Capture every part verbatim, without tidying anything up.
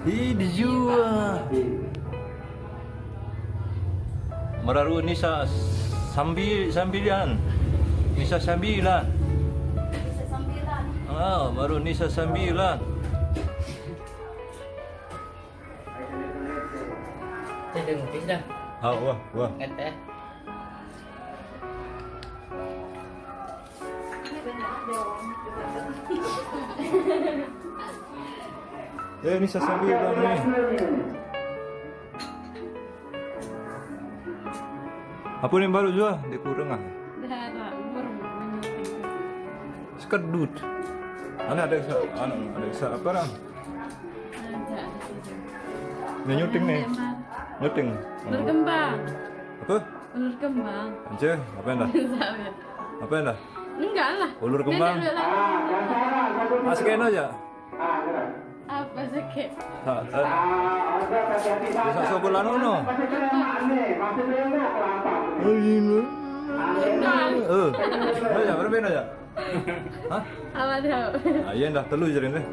Ih, dijual. Mararu Nisa sambil sambilan. Nisa sambilan. Ah, baru Nisa sambilan. Saya dah ngupis dah. Ah, wah, wah. Ingat eh. Eh, Nisa sambilan ni. Apa ni baru jual? Dia kurang ah. Dah ada umur menyuting. Sekedut. Mana ada sa-, anu, ada sa-, apa orang? Ada. Ni nyuting ni. Nyuting. Berkembang. Apa? Ulur kembang. Anjir, apa yang dah? Apa yang dah? Enggak lah. Ulur kembang. Pendek dulu lah. Masih kena aja. Apa sakit? Ha, eh. Bisa sebulan no. Enggak. Eh, mana ya? Berapa aja? Hah? Apa dah? Ah, iya dah telu jadi deh.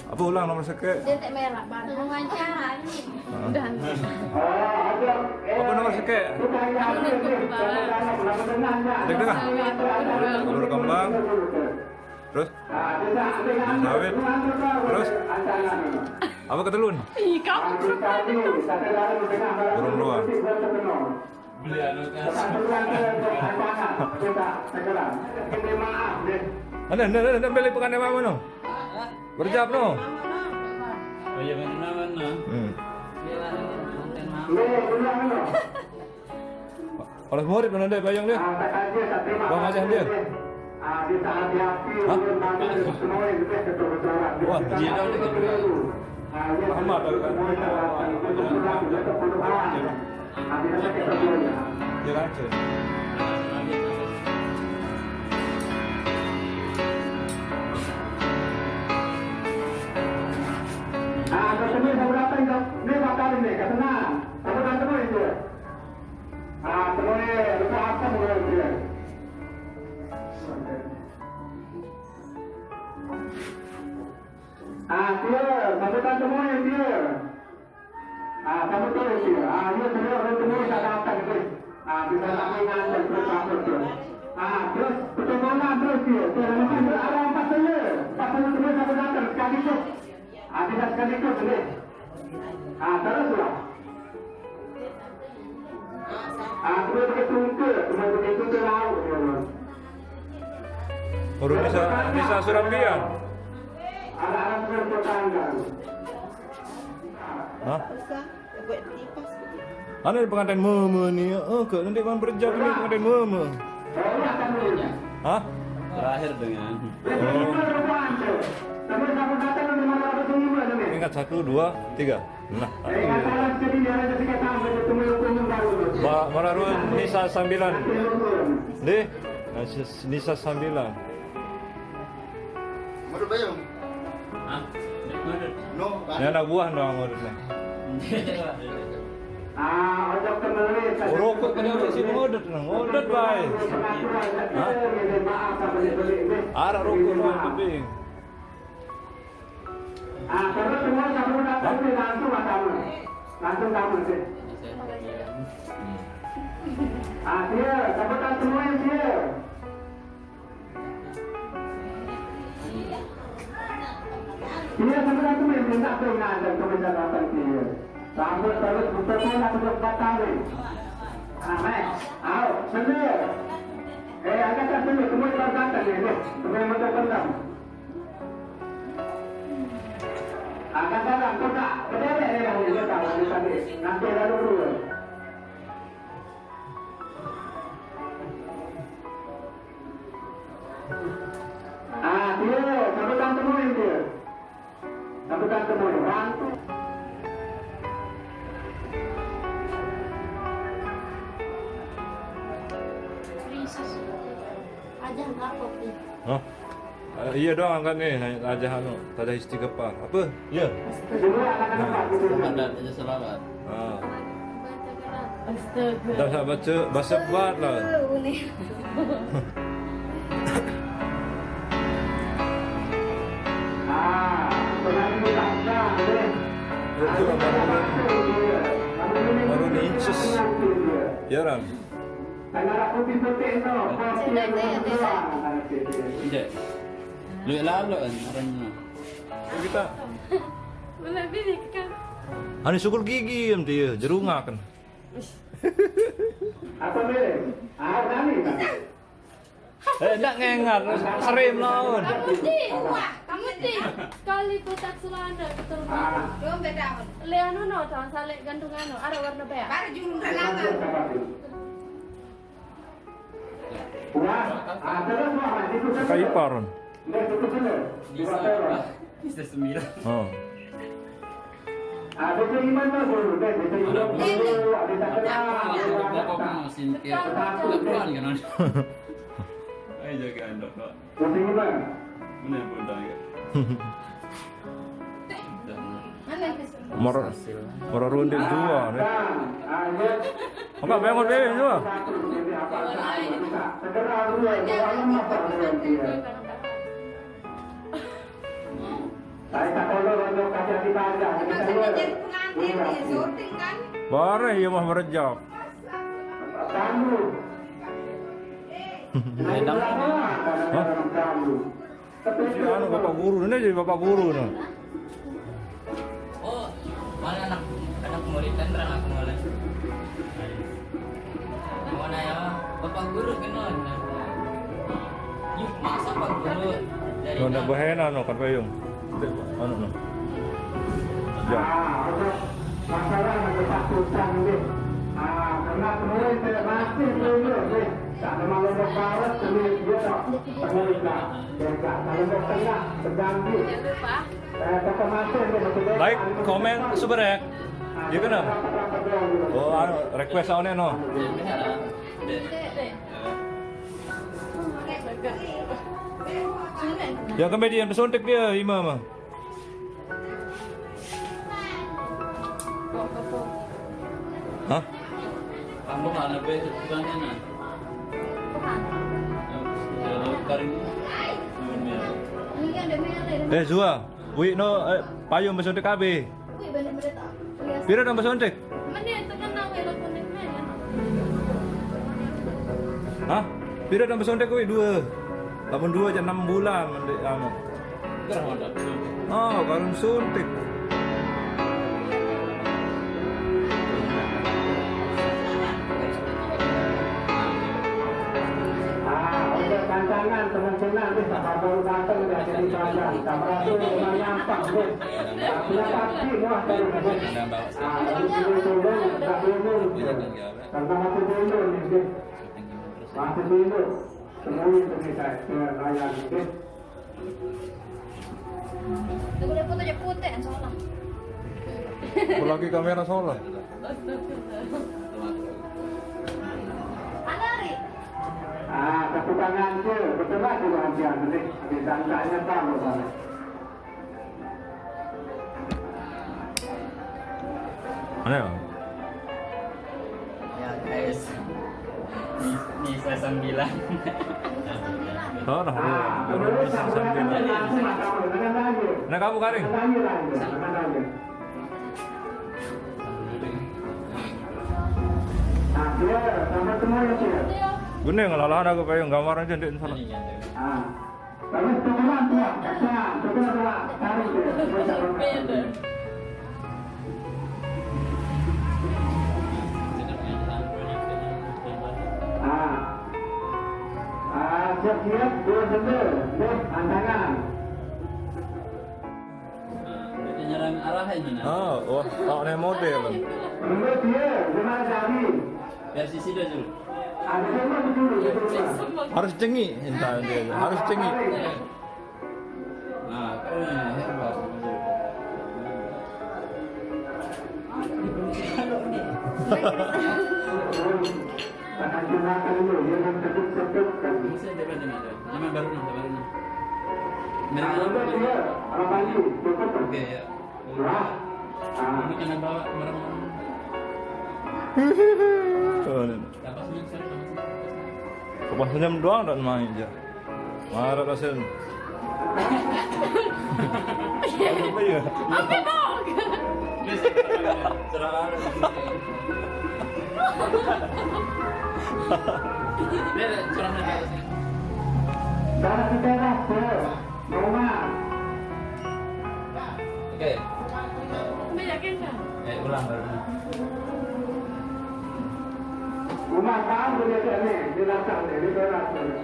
Apa ulang nomor sekek? Dia tak merah, Bang. Wawancara ni. Udah. Apa nomor sekek? Dek dengar. Ulur kembang. Terus? Sawit. Terus? Apa ketelun? Ih, kamu. Burung doang. Ada, ada, ada, ada beli pekan apa no? Berjap no. Oh iya, benar, benar. Hmm. Oleh murid mana dia bayang dia? Bang aja dia. Hah? Wah, iya dah dia. Rahmat. Dia rancak. Ah, ketemu sama datang ke ni bakal ni, kata nak. Apa kata ni dia? Ah, temui, lepas apa mulai dia? Ah, dia, sambutan temui dia. Ah, sambutan dia. Ah, dia semua orang temui tak datang tu. Ah, kita tak main ngantar terus apa tu. Ah, terus pertemuan terus dia. Dia mesti ada empat puluh. Empat puluh temui satu datang sekali tu. Ah, tidak sekali tu boleh. Ah, teruslah. Ah, terus ke tungke, terus ke tungke laut, ya, Bang. Baru bisa, bisa suram dia. Anak-anak terus bertangga. Hah? Ada pengantin mama ni, oh, ke nanti bang berjam ni pengantin mama. Hah? Terakhir dengan. Oh. Ingat satu, dua, tiga. Nah. Ma-, Mararun Nisa sambilan. Deh. Nah, sis-, Nisa sambilan. Menurut Bayung? Hah? Menurut? No, Pak. Ini anak buah no, menurut ni. Ah, ojo ke menulis. Rokok kena udah sini ngodet no, ngodet baik. Hah? Arah rokok no, tapi. Ah, terus semua satu datang ni langsung lah tamu. Langsung tamu sih. Ah, dia, sambutan semua yang dia. Iya, sambutan semua yang minta tu, nah, dan tu bisa datang dia. Sambut terus, betul pun aku buat batal ni. Ah, mai. Au, sendiri. Eh, ada tak sendiri, semua yang datang ni, ni. Semua yang macam bendam. Akan dalam kotak berderet ya, dia tahu dia tadi. Nanti lalu dulu. Ah, dia, sambutan temui dia. Sambutan temui. Bantu. Princess. Aja apa ni? Hah? Eh, iya doang angkat ni, aja anu, tadi istighfar. Apa? Iya. Selamat, aja selamat. Ha. Astaga. Dah tak baca, baca bat lah. Ni. Ah, berani tak, tak, boleh. Baru ni inches. Ya, Ran. Tidak, tidak, tidak. Luwih lalu kan, orang ni. Kita. Boleh pilih kan? Ani sukul gigi, em, dia, jerunga kan. Apa ni? Ah, nani, nani? Eh, ndak ngengar, serim laun. Kamu di, wah, kamu di. Sekali putar celana, betul. Ah. Belum beda. Lihat no, tahun salek gantungan no, ada warna beak. Baru jurung relama. Wah, ah, terus, wah, itu kan. Kayak iparon. Nggak, itu benar. Bisa, Pak. Bisa sembilan. Oh. Ada keiman mah dulu, deh. Ada dulu, ada tak kenal, ada tak kenal. Ayo, jaga anak, Pak. Pusing, Bang. Mana yang pun dah, ya? Mor-, moro rundik dua, nih. Enggak, bangun deh, dua. Segera dua, dua, dua. Saya tak tahu, kalau kaca dibaca, kita lihat. Bareh, iya mah merejak. Tamu. Hah? Jadi anu, bapak guru, ini jadi bapak guru, nah. Oh, mana anak, anak murid kan, terang aku malah. Mana ya, bapak guru kenal, nah. Yuk, masa pak guru dari. Nunda bahena, no, kan payung. Anu, no. Ya. Ah, oke. Masalah ada satu utang ini. Ah, karena kemarin saya masih dulu, nih. Tak ada malam berbarat, ini dia tak pernah. Baik, komen super ya. Iya kan? Oh, anu, request soundnya no. Ya, kembali dia pesuntik dia, Imam. Hah? Kamu nggak lebih sebulannya, nah. Kalau karing ini, eh, Zua, wih no, eh, payung besok T K B. Pira tambah sontek? Hah? Pira tambah sontek kuwi dua? Lamun dua aja enam bulan mendek anu. Oh, kalau suntik. Ah, udah tantangan kemungkinan nih, Pak Prabowo datang udah jadi bandar. Pak Prabowo cuma nyampah, Bu. Punya pasti, wah, dari, Bu. Ah, dari sini turun, nggak turun, Bu. Karena masih dulu nih, Bu. Masih dulu. Semuanya bisa, saya layani, Bu. Udah foto aja putih, soalnya. Apalagi kamera soalnya. Ada, Ri. Ah, tepuk tangan, Cil. Betul lah, Cil, Haji Andri. Habis tanya tahu, Bang. Mana ya? Ya, guys. Ini, ini saya sembilan. Oh, nah, iya. Baru bisa sembilan. Nah, kamu, Karing? Gini, ngelalah aku kayak gambar aja, ndak salah. Ini, ya, ya. Terus tukeran tuh, Kak. Tukeran tuh, Kak. Tarik tuh. Ah. Ah, siap-siap, dua sendal. Deh, tantangan. Nah, itu nyerang arah ini, nah. Ah, wah, tak ada model. Menurut dia, gimana, Jami? Versi sida, Jul. Harus cengi, entah dia. Harus cengi. Nah, keren, hebat. Akan gunakan dulu, dia akan sebut-sebutkan. Bisa, coba, coba, coba. Nama baru, nama baru, nama. Nah, udah, dia, apa lagi? Cukup. Oke, ya. Wah. Ah. Ini kena bawa barang-barang. Oh, ini. Lepas senyum, sorry, lepas senyum, lepas senyum. Lepas senyum doang tak main je. Marah dah sen. Apa ya? Apa dong? Serang. Dia ada serang di atas. Darah kita dah, tuh. Rumah. Oke. Beda kan, Kak? Eh, ulang baru. Rumah tahu dia nih, di belakang nih, di belakang nih.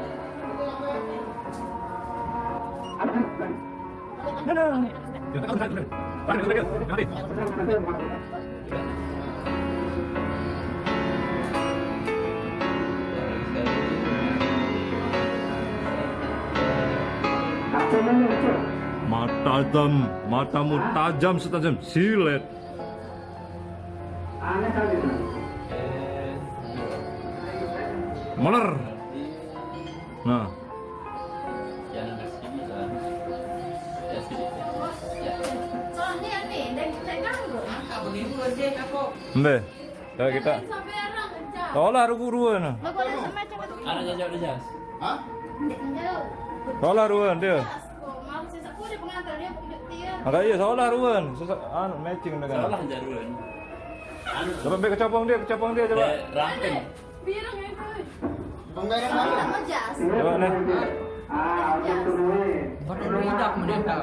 Mata tajam, matamu tajam setajam silet. Meler. Nah. Jangan ke sini, Bang. Ya, sini. Ya. Soalnya nih, dan kita ganggu. Angkat begini, gua dia, Kak, kok. Mbe. Ya, kita. Sampai orang kencang. Tolak ruku dua nah. Lo boleh sama cuma tuh. Anak jajak udah jas. Hah? Nggak jauh. Tolak dua dia. Jas, kok. Maaf, sisa aku udah pengantar dia, dia. Makanya iya, tolak ruan. Sisa, anu, matching dengan. Tolak aja ruan. Anu. Coba, Mbe, kecopong dia, kecopong dia, coba. Eh, ramping. Bilang itu. Bang, Bang, Bang. Sama jas. Coba nih. Jas. Baru lidah mereka.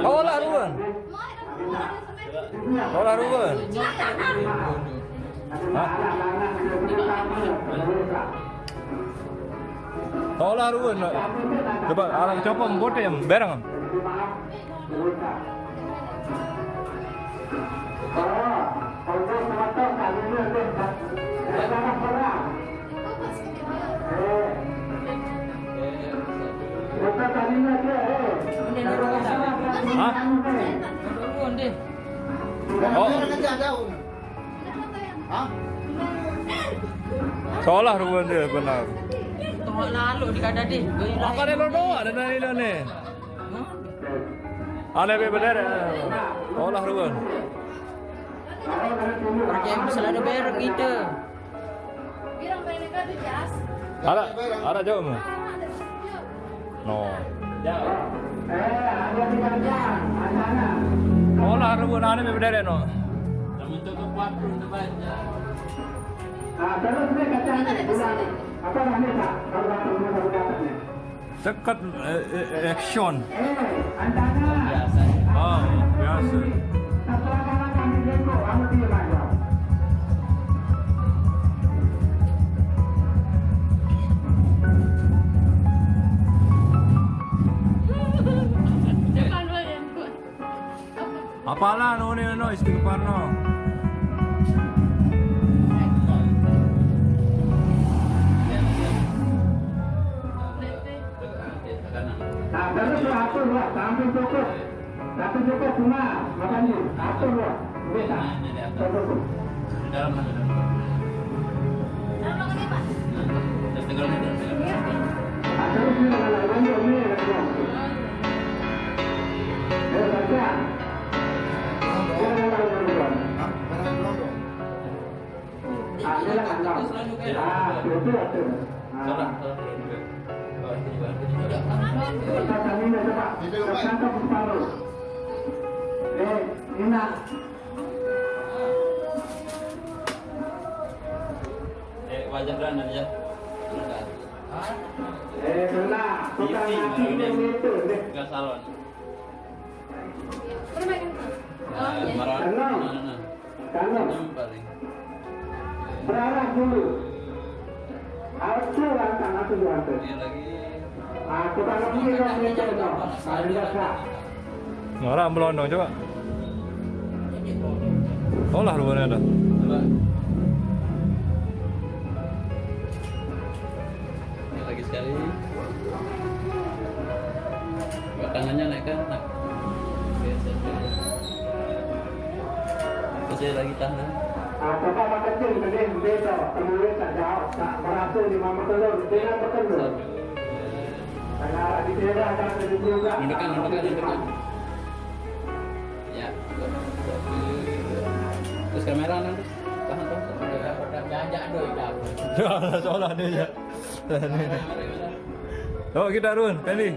Tolak ruan. Mau ada rumah, ada sampai. Tolak ruan. Hah? Tolak ruan. Coba, alang copong, botem, bereng. Hah? Oh. Hah? Salah ruan dia benar. Tolak lalu di kada deh. Apa dia lo doa dan dari lo nih? Ada be benar. Salah ruan. Kerja yang bisa ada bereng gitu. Ada, ada jauh mah. No. Olah ruan ane be bedere no. Nah, terus nih kacang pulang. Apa namanya, Pak? Kalau datang rumah satu datang nih. Ceket, eh, eh, action. Eh, Antana. Oh, biasa. Setelah kalah kami jago, kamu diem aja. Apalah no, no, no, istighfar no. Nah, terus lah, atur lah, sampai cukup. Tapi cukup cuma, makanya atur lah. Bisa. Terus. Dalam, dalam. Terus tinggal, terus tinggal. Nah, terus ini, nah, nah, lanjut, ini, nah, nah. Eh, baca. Ini, nah, nah, nah, nah. Hah? Mana yang belum? Ah, ini lah, nah. Ah, betul, betul. Salah, salah. Eh, Ina. Eh, wajar kan, ya? Eh, kena. Tukang nasi itu, deh. Gak salon. Eh, marah. Tenang. Nah, nah. Kanan. Paling. Berarah dulu. Harus lantang aku juga. Dia lagi. Aku tangan kiri kan dia coba. Ada dekat. Orang melondong coba. Olah ruannya ada. Coba. Ini lagi sekali. Buat tangannya naikkan. Nah. Biasa. Terus saya lagi tahan. Ah, coba makan kecil tadi, beda. Temuin tak jauh, tak berhasil di mama telur, dia kan bertelur. Karena di daerah ada di juga. Nundukan, nundukan, nundukan. Ya. Terus kamera nanti. Tahan, tahan, tahan. Udah, udah, jangan, jangan dulu, jangan. Soalnya dia. Coba kita, Run, Pendi.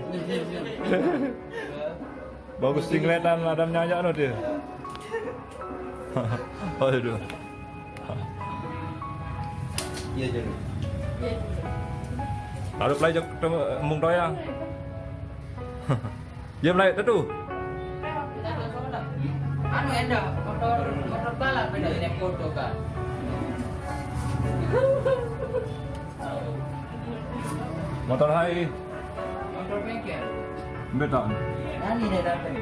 Bagus singletan, ada nyanyi no dia. Aduh. Iya, jadi. Lalu pelai jak temu mung doyang. Dia pelai tu. Anu, enda motor, motor balap enda, ini foto kan. Motor hai. Motor bengkel. Betul. Nani dia datang?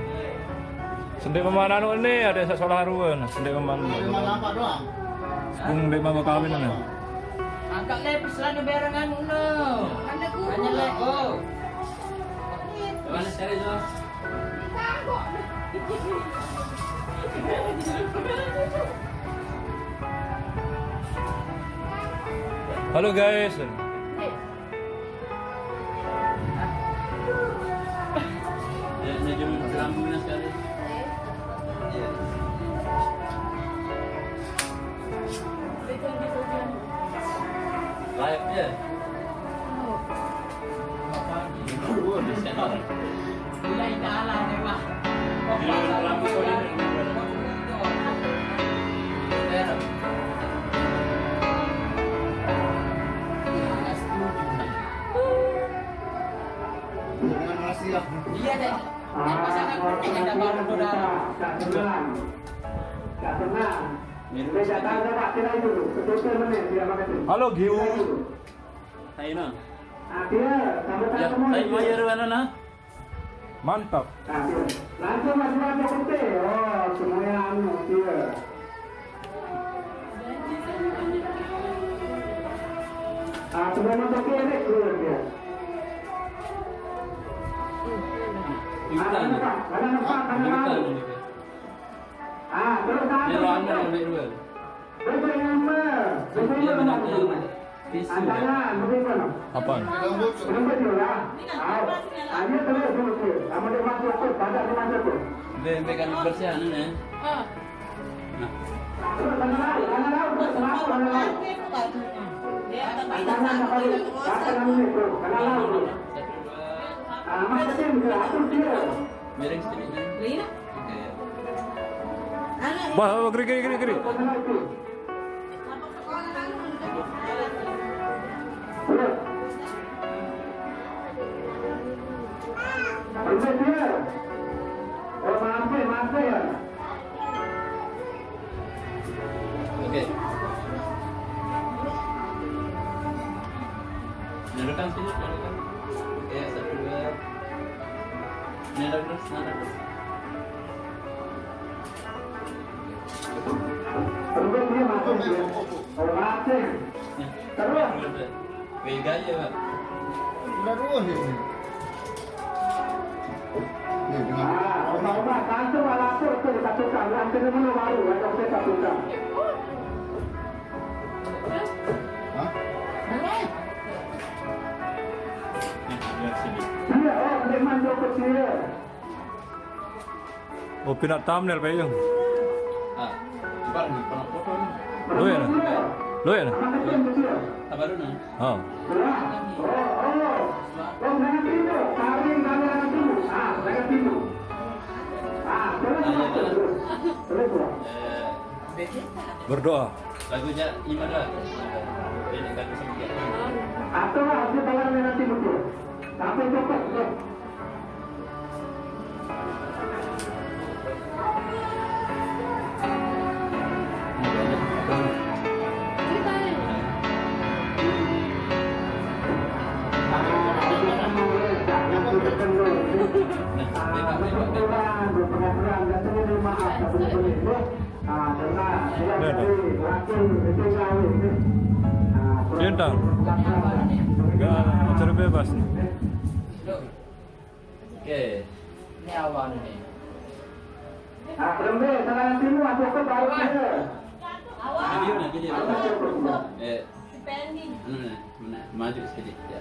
Sendiri mama anu ni ada sekolah haruan, sendiri mama. Cuma nampak doang. Sepung dek mama kawin ni. Angkat lepis lah ni barang anu no. Hanya lego. Mana cari tu? Halo guys. Live ya. Iya deh. Yang pasangan penting ada baru saudara. Halo Giu. Ayo nah. Ya, saya mau ya, Ruwana, nah. Mantap. Langsung masuk aja putih. Oh, semuanya anu, iya. Ah, sebelum masuk ke ini, keluar dia. Ikutan. Kanan empat, kanan empat, kanan laut. Ah, terus kanan. Ini ruangan, terus. Ini ruangan. Bebek lima, bebek lima. Antangan, bebek lima. Apaan? Lembut dulu lah. Au. Hanya terus dulu tu. Kamu dia masuk tu, pada dia masuk tu. Bebek kan bersih anu ni. Ah. Nah. Terus kanan laut, kanan laut, terus kanan laut, kanan laut. Antangan apa ni? Kanan laut tu, kanan laut tu. Ah, Mas Ketim ke atas dia. Miring sedikit. Oke. Wah, wah, kiri, kiri, kiri, kiri. Oke. Nundukkan sini, nundukkan. Oke, satu, dua. Nunduk terus, nunduk terus. Terus dia masuk, ya. Oh, masuk. Terus. Beda aja, Pak. Udah dua nih. Nih, dengan. Ah, Oma, Oma, tante malah aku tuh satu kali, hampir mana baru, ya, tapi satu kali. Hah? Nih, lihat sini. Iya, oh, memang dia kecil. Oh, pindah thumbnail, Pak Yung. Ah, coba nih, pernah foto nih. Lu ya, nah? Lu ya, nah? Sabar dulu, nah. Oh. Ah, iya, iya. Eh, Berdoa. Lagunya gimana? Ini kan bisa bikin. Atau lah, dia bawa nanti betul. Sampai cocok, ya. Nah, tembak, tembak, tembak. Nah, tembak. Dia dah. Enggak, acara bebas nih. Oke. Ini awal nih. Ah, berembe, salah timu, masuk ke baru dia. Video nah, video. Eh, anu nah, mana? Maju sedikit ya.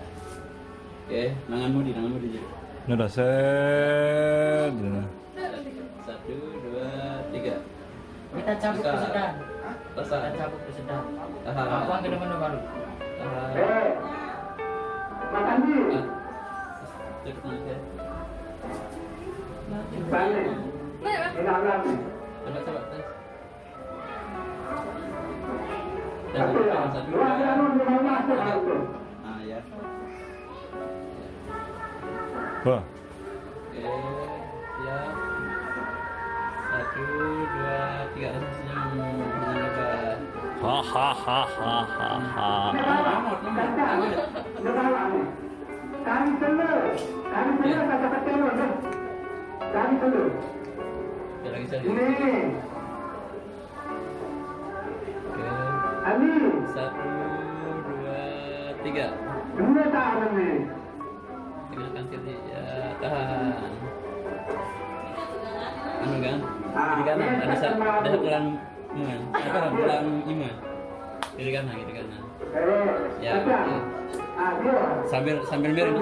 Oke, tangan mudi, tangan mudi dulu. Ini udah set. Satu, dua, tiga. Kita cabut ke sedang. Rasa. Kita cabut ke sedang. Aha. Apa yang kena mana baru? Aha. Eh, Mas Andi. Ah. Cek nanti. Balik. Ini alam. Coba, coba, tes. Satu, ya. Satu, dua, tiga. Nah, ya. Wah. Oke, siap. Satu, dua, tiga, langsung senyum. Jangan lupa. Hahaha. Amat, amat, amat. Kami telur. Kami telur, ya. Kata-kata telur, ya. Kami telur. Oke, lagi sekali. Ini. Oke. Ani. Satu, dua, tiga. Dua tangan nih. Tengahkan sini. Ya, tahan. Anu kan? Ah, kiri kanan. Ada sa-, ada tulang iman. Apa, tulang iman? Kiri kanan, kiri kanan. Eh, ya, ya. Sambil, sambil miring.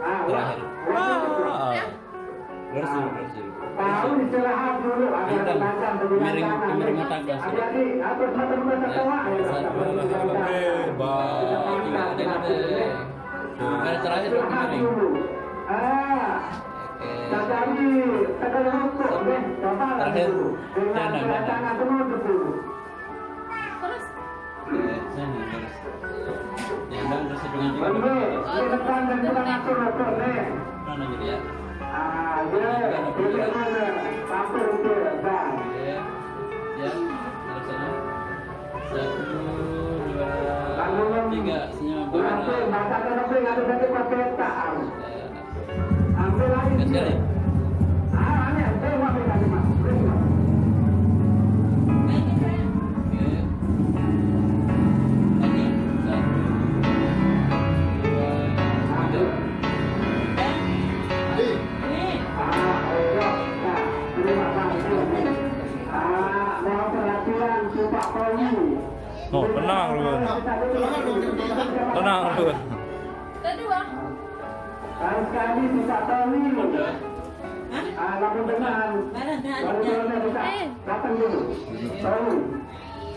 Ah, terakhir. Wah. Lurus dulu, lurus dulu. Tahu istirahat dulu, agak miring, miring mata ke sini. Hati-hati, atur mata, mata, ya, satu, dua, tiga, ada, ada. Nah, terakhir istirahat dulu. Ah. Oke. Cari tekan rokok, deh. Coba dulu. Terakhir. Dengan tangan penutup dulu. Terus? Oke, sini, terus. Ya, Bang, terus hidungan tiga. Bang, di depan dan kita ngatur rokok, nih. Mana gitu ya? Ah, ya. Ini mana? Satu, dua, Bang. Oke. Ya, terus sana. Satu, dua, tiga. Senyum, Bang. Ambil lagi. Sekali. Ah, ini yang saya mau kasih, Mas. Terus, Mas. Oke. Lagi. Satu, dua, tiga. Ah, oke. Nah, terima kasih. Ah, mau perhatian, Pak Polri. Oh, tenang lu. Tenang lu. Kedua. Harus kami minta tolong. Hah? Ah, lamun dengan. Mana ada. Baru ada kita. Eh. Datang dulu. Tolong.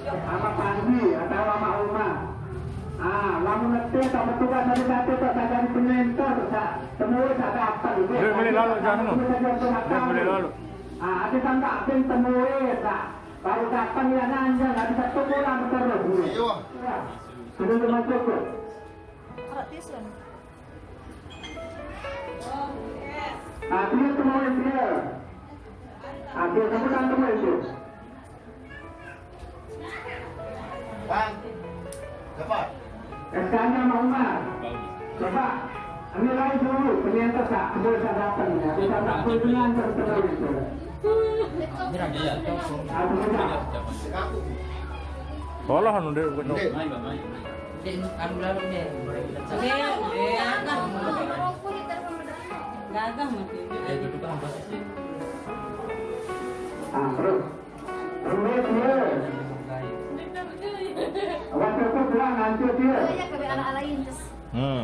Sama Panji atau sama Uma. Ah, lamun nete tak petugas dari satu tak jadi penyentor, tak temui tak dapat. Boleh, boleh lalu, jangan. Boleh, boleh lalu. Ah, ada tambah pun temui tak. Baru datang ya nanya, nggak bisa tunggu lama terus. Iya. Ya. Sudah cuma cukup. Nah, dia temuin dia. Nah, dia sebutan temuin dia. Bang, dapat. Eskanya mau Umar. Coba, ini lain dulu, ternyata tak, dia tak datang ya. Dia tak kunjungan terus itu. Aku sudah. Salah anu, Dek, bukan. Dek. Dek, anu, Dek. Oke, oke, agak. Gagah mati. Ah, terus. Rumit dia. Waktu itu pulang hancur dia. Saya ke anak lain, terus. Hmm.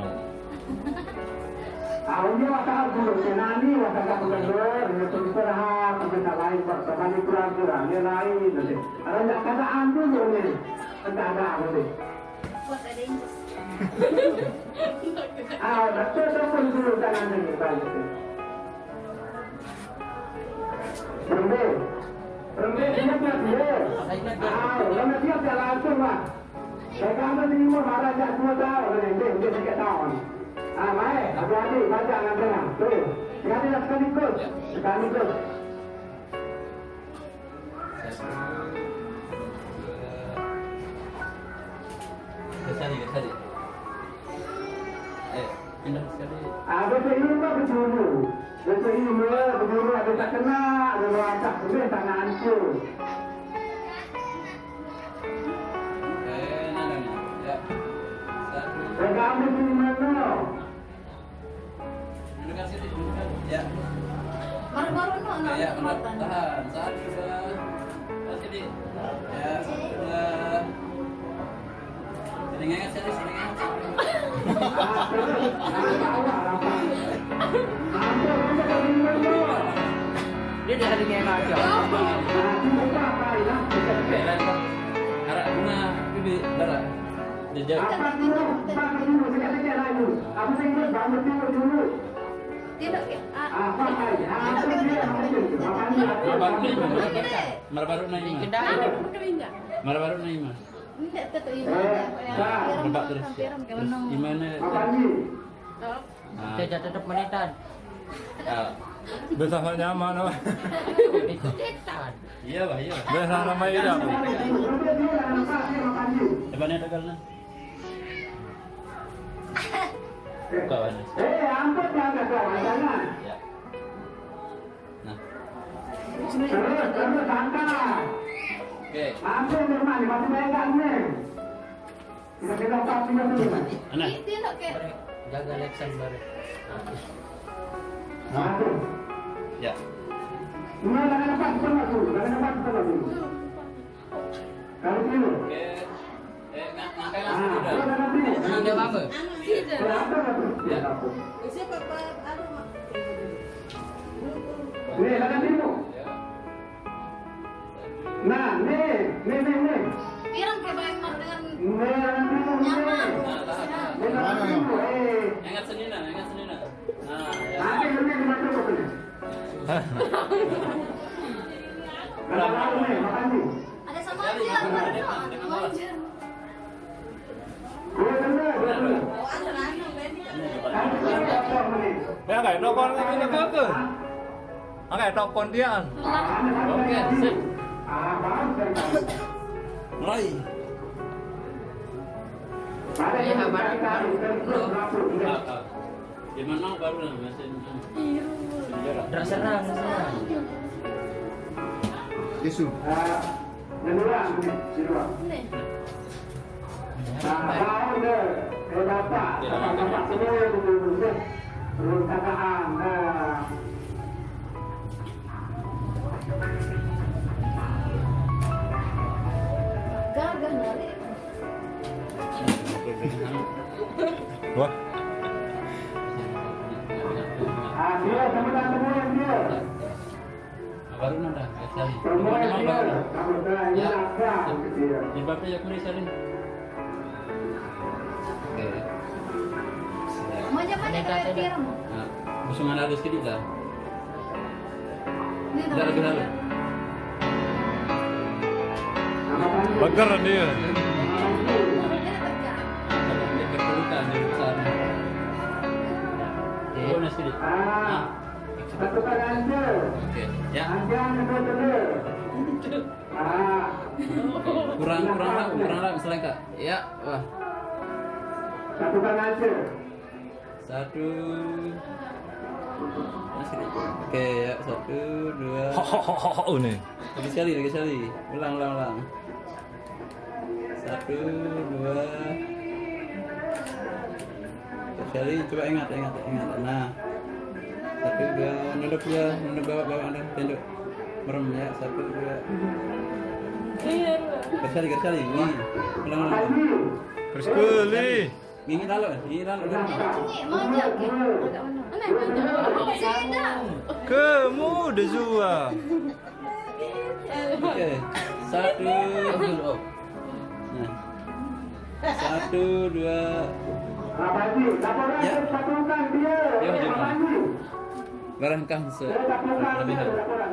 Ah, ini waktu aku, nani, waktu aku kendor, ini pun istirahat, tapi tak lain, Pak. Sama ini kurang-kurang, ini lain, nanti. Ada yang keadaan dulu nih. Entah ada apa nih. Buat ada yang terus. Ah, betul, betul, dulu, jangan, jangan, jangan. Berhenti. Berhenti, siap, siap, siap. Ah, kalau siap, siap langsung, Pak. Saya kata di rumah, marah, siap, dua tahun, ini, ini, ini, tiga tahun. Ah, baik, hati-hati, baca, nggak tenang. Tuh, sekali, sekaligus, sekaligus. Geser nih, geser nih. Eh, pindah sekali. Ah, bahasa Inggris mah begitu. Bahasa Inggris mah begitu, ada tak kena, ada merasa, udah tak hancur. Eh, nah, nah, nah. Ya. Satu. Pegang di mana? Mendekat sini, mendekat. Ya. Baru-baru no, no, ya, kekuatan. Tahan. Satu, dua. Tahan sini. Ya, satu, dua. Sini ngengket sini, sini ngengket sini. Dia dari ngengket aja. Oke, lanjut. Arah rumah, bibi, darah. Dia jauh. Apa dulu? Apa dulu? Dekat-dekat lah itu. Apa sih itu? Bangun dulu, dulu. Tidak, ya. Ah. Apa tadi? Ah, apa dia? Apa dia? Apa dia? Marbaru na ima. Marbaru na ima. Marbaru na ima. Enggak, tetep iman ya, Pak, ya. Rebak terus, ya. Terus gimana? Nah. Dia tetep menitan. Ah. Biasa nyaman, apa? Menitan. Iya, Pak, iya. Biasa nama hidup. Coba nih, tegal, nah. Buka, Pak. Eh, ampun, jangan, jangan. Ya. Nah. Terus, terus, santai. Oke. Ampun, Firman, masih banyak ini. Kita, kita empat, tiga, dulu. Mana? Itu, itu, oke. Jaga Lexan baru. Nah. Ya. Ini, jangan lepas, betul, betul. Jangan lepas, betul, betul. Kalau dulu. Oke. Eh, nga-, ngangkai langsung udah. Ini udah apa? Iya. Ini, tangan dulu. Ya. Nah, nih, nih, nih, nih. Pirang ke bayang mar dengan nyaman. Nah, tahan, tahan. Nih, tangan dulu, eh. Ingat senina, ingat senina. Nah, ya. Nanti, nanti dibantu kok, nih. Ada sama aja, Pak. Wajar. Ya, kayak nokon ini ke, ke. Oke, tokon dia. Oke, sip. Mulai. Ini kabar, baru, baru. Ah, ah. Di mana baru lah, masih. Terserah, terserah. Yesu. Nah, tahu deh, eh, Bapak, Bapak-bapak semua yang betul-betul perlu kataan, nah. Wah. Ah, dia, teman-teman, dia. Baru nanda, ya, sekali. Baru nanda, baru. Ya. Jilbabnya ya, kuri sekali. Oke. Mau aja, Pak, ada tiram. Nah, musuhan ada sedikit lah. Ini udah lebih lalu. Bager dia. Ini kerja. Ini kerja di sana. Iya. Oh, nah, sedikit. Nah. Satu kali aja. Oke, ya. Aja, aja, aja. Ah. Kurang, kurang lah, kurang lah, selengkah. Ya, wah. Satu kali aja. Satu. Masih. Oke, ya, satu, dua. Ho, ho, ho, ho, ho, ini. Lagi sekali, lagi sekali. Ulang, ulang, ulang. Satu, dua. Sekali, coba ingat, ingat, ingat. Nah. Satu, dua, nunduk ya, nunduk bawa, bawa, ada tunduk. Merem ya, satu, dua. Iya, Pak. Sekali, sekali. Ini. Ulang, ulang, ulang. Terus kuli. Ini lalu, ini lalu. Ini, mau aja, oke. Mana yang ada? Kamu udah jual. Oke, satu. Nah. Satu, dua. Apa sih? Laporan. Ya. Satukan dia. Ya, jangan. Apa sih? Barangkang se-, kelebihan. Laporan.